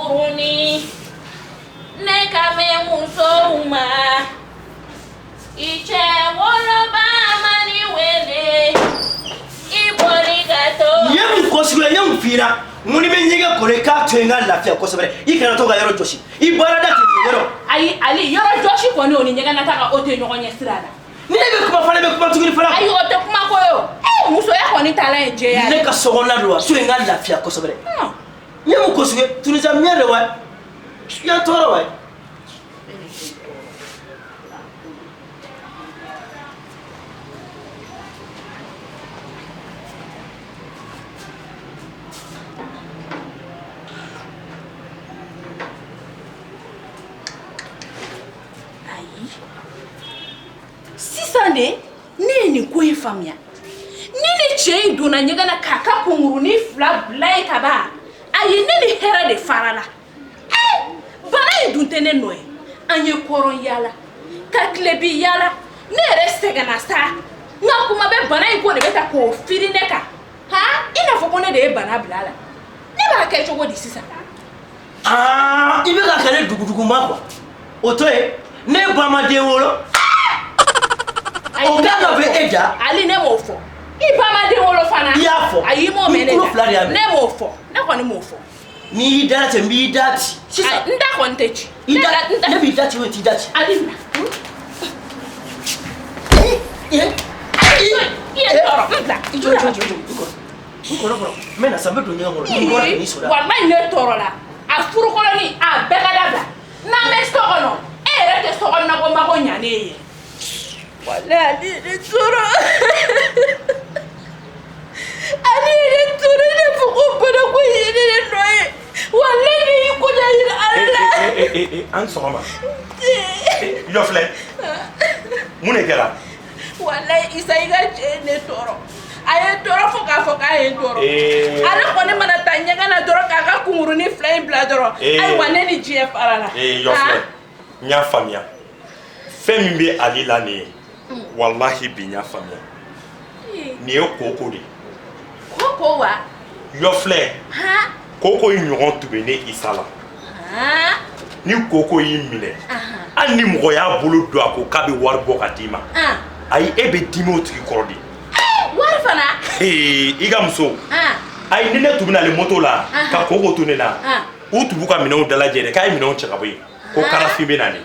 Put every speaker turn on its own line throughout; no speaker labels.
Kunkuruni, ne kan bɛ musow ma. I cɛ woloba man'i wele, i boli ka to.
N ye mun ko sugu ye? N ye mun f'i ɲɛna? N ko n'i bɛ ɲɛgɛn kɔnɔ, i k'a to yen, n ka lafiya kosɛbɛ. I kana to ka yɔrɔ jɔsi. I baarada tɛ nin yɔrɔ.
Ayi Ali, yɔrɔ jɔsi kɔni, o ni ɲɛgɛnnata ka o tɛ ɲɔgɔn ɲɛ sira la.
Ni ne bɛ kuma fana, i bɛ kuma tuguni fana.
Ayi, o tɛ kuma ko ye o. Ee, musoya kɔni taalan ye jɛya
Ne
ye.
ka sokɔnɔna don wa, so in ka lafiya kosɛbɛ. N ye mun ko sugu ye? Tunisa miya de wa? I y'an tɔɔrɔ wa?
Ayi, sisan de ne ye nin ko in faamuya. Ni ni cɛ in donna ɲɛgɛn na k'a ka kunkurunin fila bila yen ka ban, ayi, ne ni hɛrɛ de farala. Ee, bana in dun tɛ ne nɔ ye. An ye kɔrɔn yaala ka tilebi yaala, ne yɛrɛ sɛgɛnna sa, nka kuma bɛ bana in ko de bɛ ta k'o firi ne kan. Han, i n'a fɔ ko ne de ye bana bila a la. Ne b'a kɛ cogo di sisan?
Aa, i bɛ ka kɛ ne duguduguma quoi. O to yen, ne ba ma den wolo. O kan ka bɛ e da.
Ali, ne m'o fɔ. I ba ma den wolo fana.
I y'a fɔ.
Ayi, i m'o mɛn ne
N tulo
da.
fila de y'a mɛn.
Ne m'o fɔ, ne kɔni m'o fɔ.
N'i y'i da ten, n b'i da ci sisan.
Ayi, n da kɔni tɛ ci.
I
Ne
da
da n da.
Ne b'i da ci o, t'i da ci.
Ali, na.
I
I ye n tɔɔrɔ, n bila.
I jɔ, jɔ, jɔ, jɔ, n kɔrɔ, n kɔrɔ, kɔrɔ, n bɛ na sa, n bɛ don ɲɛgɛn kɔnɔ. Ni n bɔra, n'i sɔrɔ.
Walayi, ne tɔɔrɔ la. A furukɔrɔni, a bɛɛ ka dabila. N'an bɛ so kɔnɔ, e yɛrɛ tɛ so kɔnɔna ko mako ɲa ne ye. Walayi, Ali ye ne tɔɔrɔ. Ali ye ne tɔɔrɔ. Ne fɔ ko bana ko ye ne de nɔ ye. Walayi, ne y'i ko da yira Ala la.
An sɔgɔma. Yɔfilɛ, mun de kɛra?
Walayi Isa, i ka cɛ ye ne tɔɔrɔ. A ye n tɔɔrɔ fo k'a fɔ k'a ye n tɔɔrɔ. Ale kɔni mana taa ɲɛgɛn na dɔrɔn, k'a ka kunkurunin fila in bila dɔrɔn, ayiwa, ne ni diɲɛ fara la.
Yɔfilɛ, n y'a faamuya. Fɛn min bɛ ale la nin ye, walahi, bi n y'a faamuya, nin ye koko de ye.
Koko wa?
Yɔfilɛ, koko in ɲɔgɔn tun bɛ ne Isa la. Ni koko y'i minɛ, hali ni mɔgɔ y'a bolo don a ko k'a bɛ wari bɔ ka d'i ma, ayi, e bɛ dimi o tigi kɔrɔ de.
Wari fana?
I ka muso, ayi, ni ne tun bɛ nalen moto la ka koko to ne na, u tun b'u ka minɛnw dalajɛ dɛ, k'a ye minɛnw cɛ ka bɔ yen ko karafin bɛ nalen.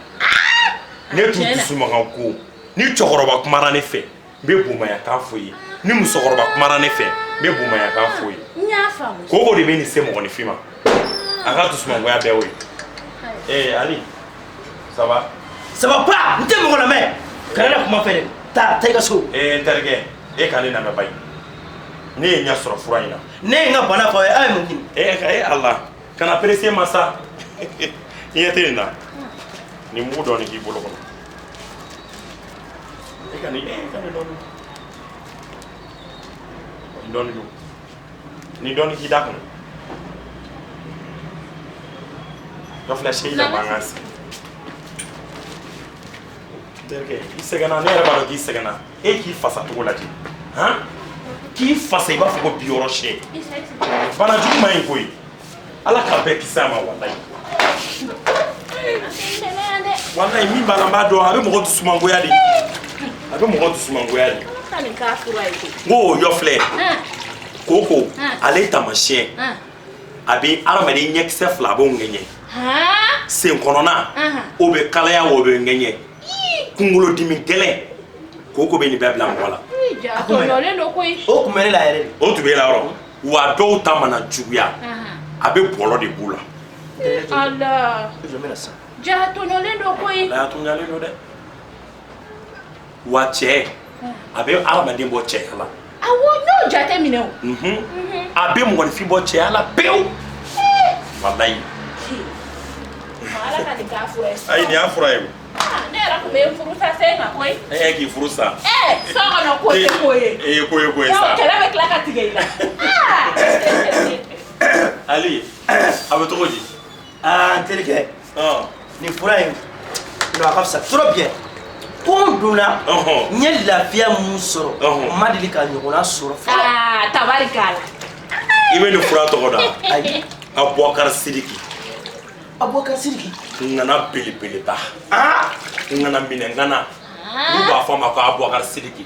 Ne tun dusumakan ko ni cɛkɔrɔba kumara ne fɛ, n bɛ bomayakan fɔ ye, ni musokɔrɔba kumara ne fɛ, n bɛ bomayakan fɔ ye.
N y'a faamu.
Koko de bɛ nin se mɔgɔninfin ma. A ka dusumangoya bɛɛ y'o ye. Ee Ali, ça va?
Ça va pas. N tɛ mɔgɔ lamɛn. Kana ne kuma fɛ dɛ. Taa, taa i ka so.
Ee, n terikɛ, e ka ne lamɛn bayi. Ne ye ɲɛ sɔrɔ fura in na.
Ne ye n ka bana fɔ aw ye, aw ye mun ɲini?
Ee ee, Ala kana pressé ma sa. I ɲɛ tɛ nin na, nin mugu dɔɔni k'i bolo kɔnɔ. E ka nin, e ka nin dɔɔni, nin dɔɔni dun, nin dɔɔni k'i da kɔnɔ. Dɔ filɛ, se i la mankan sigi. Terikɛ, i sɛgɛnna, ne yɛrɛ b'a dɔn k'i sɛgɛnna. E k'i fasa cogo lajɛ, han, k'i fasa i b'a fɔ ko bi wɔɔrɔ sɛ. Bana jugu man ɲi koyi. Ala ka bɛɛ kisi a ma. Walayi, walayi, min b'a la, n b'a dɔn. A bɛ mɔgɔ dusumangoya de, a bɛ mɔgɔ dusumangoya de. N ko o yɔ filɛ, koko ale taamasiyɛn, a bɛ hadamaden ɲɛkisɛ fila, a b'o ŋɛɲɛ, sen kɔnɔna o bɛ kalaya, o bɛ ŋɛɲɛ, kunkolodimi gɛlɛn. Koko bɛ nin bɛɛ bila mɔgɔ la.
O tun bɛ ne la yɛrɛ de.
O tun bɛ e la yɔrɔ wa. Dɔw ta mana juguya, a bɛ bɔlɔ de b'u la.
Ala.
Jɔ, n bɛna sisan.
Ja, tɔɲɔlen don koyi.
Ala tɔɲɔlen don dɛ. Wa cɛ, a bɛ hadamaden bɔ cɛya la.
Awɔ, n y'o jate minɛ o.
A bɛ mɔgɔninfin bɔ cɛya la pewu, walayi.
Ala ka nin k'a fura ye.
Ayi, nin y'a fura ye o.
Ne yɛrɛ tun bɛ n furu sa sen kan koyi.
E k'i furu sa.
Ɛɛ, so kɔnɔ ko tɛ ko ye.
E ye ko ye, ko ye sa.
Kɛlɛ bɛ tila ka tigɛ i la.
Ali, a bɛ cogo di?
Aa, n terikɛ, nin fura in non, a ka fisa trop bien. Ko n donna, n ye lafiya mun sɔrɔ, n ma deli ka ɲɔgɔnna sɔrɔ fɔlɔ.
Aa, tabarikala.
I bɛ nin fura tɔgɔ da?
Ayi.
Abubakar Sidiki.
Abubakar Sidiki.
Ŋana belebeleba. Ŋana minɛ ŋana. N'u b'a fɔ a ma ko Abubakar Sidiki.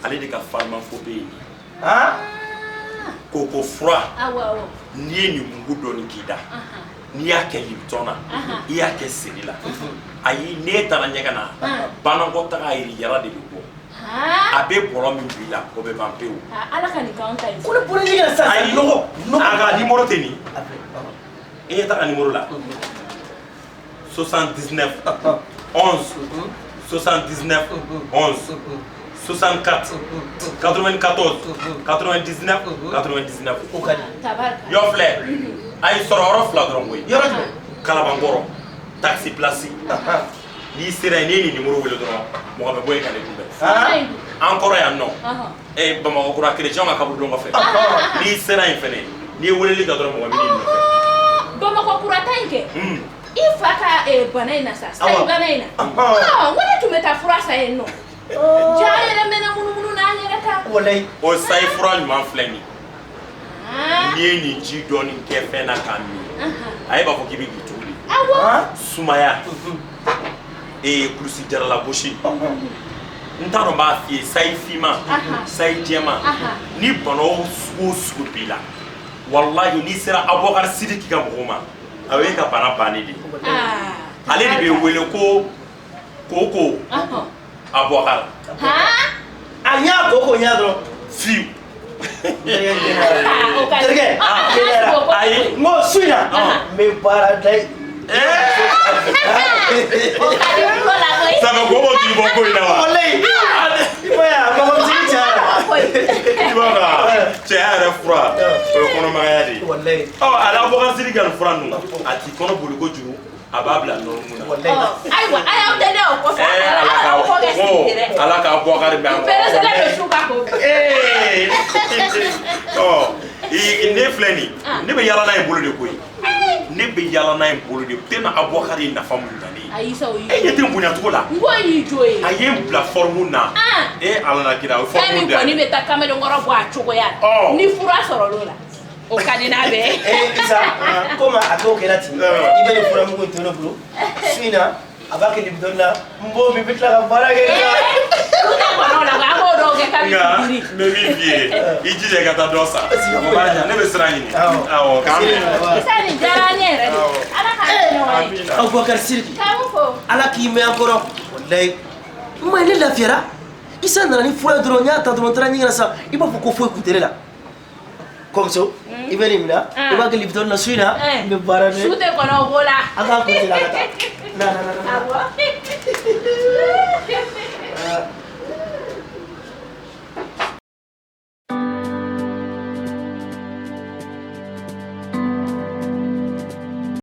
Ale de ka pharmaco bɛ yen. Koko fura. N'i ye nin mugu dɔɔni k'i da. N'i y'a kɛ Lipton na, i y'a kɛ seri la. Ayi, n'e taara ɲɛgɛn na, banakɔtaga yɛrɛ de bɛ bɔ. A bɛ bɔlɔ min b'i la, o bɛ ban pewu.
Ala ka nin k'anw ta ye.
Ko ne bɔra ɲɛgɛn na sisan.
Ayi,
nɔgɔ nɔgɔ.
A ka numéro tɛ nin. I ɲɛ t'a ka numéro la. 79 11 79 11 64 94 99 99.
O ka di.
Yɔ filɛ, ayi, sɔrɔ yɔrɔ fila dɔrɔn koyi.
Yɔrɔ jumɛn?
Kalabankɔrɔ taxi place. N'i sera yen, n'i ye nin numéro wele dɔrɔn, mɔgɔ bɛ bɔ yen ka ne kunbɛn. An kɔrɔ yan nɔ, Bamakɔ kura chrétien ka kaburudon kɔfɛ, n'i sera yen fɛnɛ, n'i ye weleli kɛ dɔrɔn, mɔgɔ bɛ n'i nɔfɛ.
Bamakɔ kura ta in kɛ. I fa ka bana in na sa, sayi bana in na. N ko ne tun bɛ taa fura san yen nɔ. Ja yɛrɛ mɛnna munumunu n'an yɛrɛ kan.
Walayi.
O sayi fura ɲuman filɛ nin ye. N'i ye nin ji dɔɔni kɛ fɛn na k'a min, a ye b'a fɔ k'i bɛ k'i cogo di. Sumaya, kulusi jarala gosi, n t'a dɔn n b'a f'i ye, sayi finman, sayi jɛman, ni bana o sugu o sugu b'i la, walahi, n'i sera Abubakar Sidiki ka mɔgɔw ma, a y'e ka bana bannen de ye. Ale de bɛ wele ko koko Abubakar.
A ɲa koko ɲa dɔrɔn.
Fiyewu.
Terikɛ.
Ayi.
N ko su in na, n bɛ baara da ye.
Saga ko k'i bɔ ko in na wa?
Walayi. I ma ye a mɔgɔ misɛnnin cayara.
I b'a dɔn cɛya yɛrɛ fura, o ye kɔnɔmagaya de ye.
Walayi.
Ɔ, ale Abubakar Sidiki ka nin fura ninnu, a t'i kɔnɔ boli kojugu, a b'a bila nɔnɔmugu na.
Walayi.
Ayiwa, a y'aw teliya o kɔfɛ.
Ala ka
Aw k'o kɛ sigi dɛ.
Ala ka Abubakar bɛn an kɔ.
Pɛrɛsɛlɛ bɛ su ka ko.
Ɔ, ne filɛ nin, ne bɛ yaala n'a ye bolo de koyi. Ne bɛ yaala n'a ye bolo de. Tɛ na Abubakar ye nafa mun ɲa ne ye.
Ayi sa, o y'i
E ɲɛ tɛ n bonya cogo la.
N ko y'i jo ye.
A ye n bila forme na. E Ala la kira, o ye
Fɛn
forme
min
da.
kɔni bɛ taa kamalenkɔrɔ bɔ a cogoya la. Ni fura sɔrɔla o la, o ka di n'a bɛɛ ye.
Isa, komi a t'o kɛra ten, i bɛ nin furamugu in to ne bolo su in na, a b'a kɛ Lipton na, n b'o min, n bɛ tila ka baara kɛ.
U tɛ kɔnɔ la, an b'o dɔw kɛ kabi
Nka
sibiri.
n bɛ min f'i ye, i jija i ka taa dɔ san. O b'a diya, ne bɛ sira ɲini. Awɔ, k'an bɛn.
Isa, nin diyara an ye yɛrɛ de. Ala k'an kɛ ɲɔgɔn ye.
Abubakar Sidiki.
K'an fo.
Ala k'i mɛn an kɔrɔ. Walayi, n ma ye, ne lafiyara. Isa nana ni fura ye dɔrɔn, n y'a ta dɔrɔn, n taara ɲɛgɛn na sisan, i b'a fɔ ko foyi kun tɛ ne la. Kɔmuso, i bɛ nin minɛ, i b'a kɛ Lipton na su in na, n bɛ baara dɛ.
Su tɛ kɔnɔ o ko la.
An k'a kun teliya ka taa. Na na na na.
Awɔ.